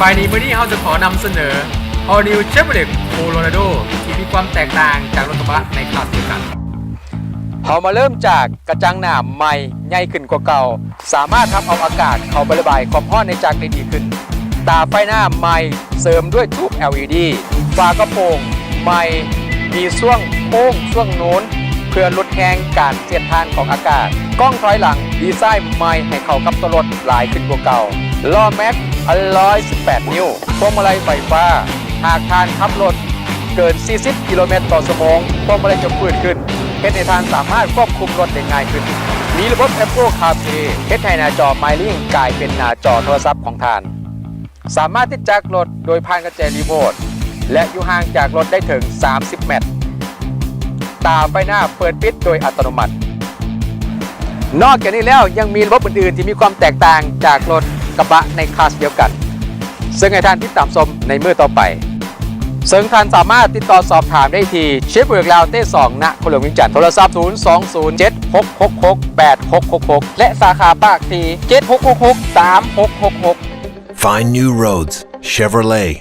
ໄປນີ້ ມື້ນີ້ເຮົາຈະຂໍນຳສະເໜີ All New Chevrolet Colorado ທີ່ມີຄວາມແຕກຕ່າງຈາກລົດກະບະໃນຄລາສດຽວກັນ. ເຮົາມາເລີ່ມຈາກກະຈັງໜ້າໃໝ່ໃຫຍ່ຂຶ້ນກວ່າເກົ່າ, ສາມາດຮັບເອົາອາກາດເຂົ້າໄປລະບາຍຄວາມຮ້ອນໃນຈັກໄດ້ດີຂຶ້ນ. ຕາໄຟໜ້າໃໝ່ເສີມດ້ວຍທູບ ແອລອີດີ, ຝາກະໂປງໃໝ່ ມີຊ່ວງໂຄ້ງຊ່ວງນູນ ເພື່ອຫຼຸດແຮງການສຽດທານຂອງອາກາດ. ກ້ອງຖອຍຫຼັງດີໄຊໃໝ່ໃຫ້ເຂົ້າກັບຕົວລົດຫຼາຍຂຶ້ນກວ່າເກົ່າ. ລໍ້ແມັກ ອາລອຍສິບແປດນິ້ວ, ພວງມາໄລໄຟຟ້າ. ຫາກທ່ານຂັບລົດເກີນສີ່ສິບກິໂລແມັດຕໍ່ຊົ່ວໂມງ, ພວງມາໄລຈະຟື້ນຂຶ້ນ, ເຮັດໃຫ້ທ່ານສາມາດຄວບຄຸມລົດໄດ້ງ່າຍຂຶ້ນ. ມີລະບົບ Apple CarPlay ເຮັດໃຫ້ໜ້າຈໍ MyLink ກາຍເປັນໜ້າຈໍໂທລະສັບຂອງທ່ານ. ສາມາດຕິດຈັກລົດໂດຍຜ່ານກະແຈຣີໂມດ ແລະ ຢູ່ຫ່າງຈາກລົດໄດ້ເຖິງສາມສິບແມັດ. ຕາໄຟໜ້າເປີດປິດໂດຍອັດຕະໂນມັດ. ນອກຈາກນີ້ແລ້ວ ຍັງມີລະບົບອື່ນໆທີ່ມີຄວາມແຕກຕ່າງຈາກລົດກະບະໃນຄລາສດຽວກັນ, ເຊິ່ງໃຫ້ທ່ານຕິດຕາມຊົມໃນມື້ຕໍ່ໄປ. ເຊິ່ງທ່ານສາມາດຕິດຕໍ່ສອບຖາມໄດ້ທີ່ Chevrolet ລາວເຕສອງ ນະຄອນຫຼວງວຽງຈັນ, ໂທລະສັບ ສູນສອງສູນເຈັດຫົກຫົກຫົກແປດຫົກຫົກຫົກ ແລະ ສາຂາປາກທີ່ ເຈັດຫົກຫົກຫົກສາມຫົກຫົກຫົກ. Find new roads, Chevrolet.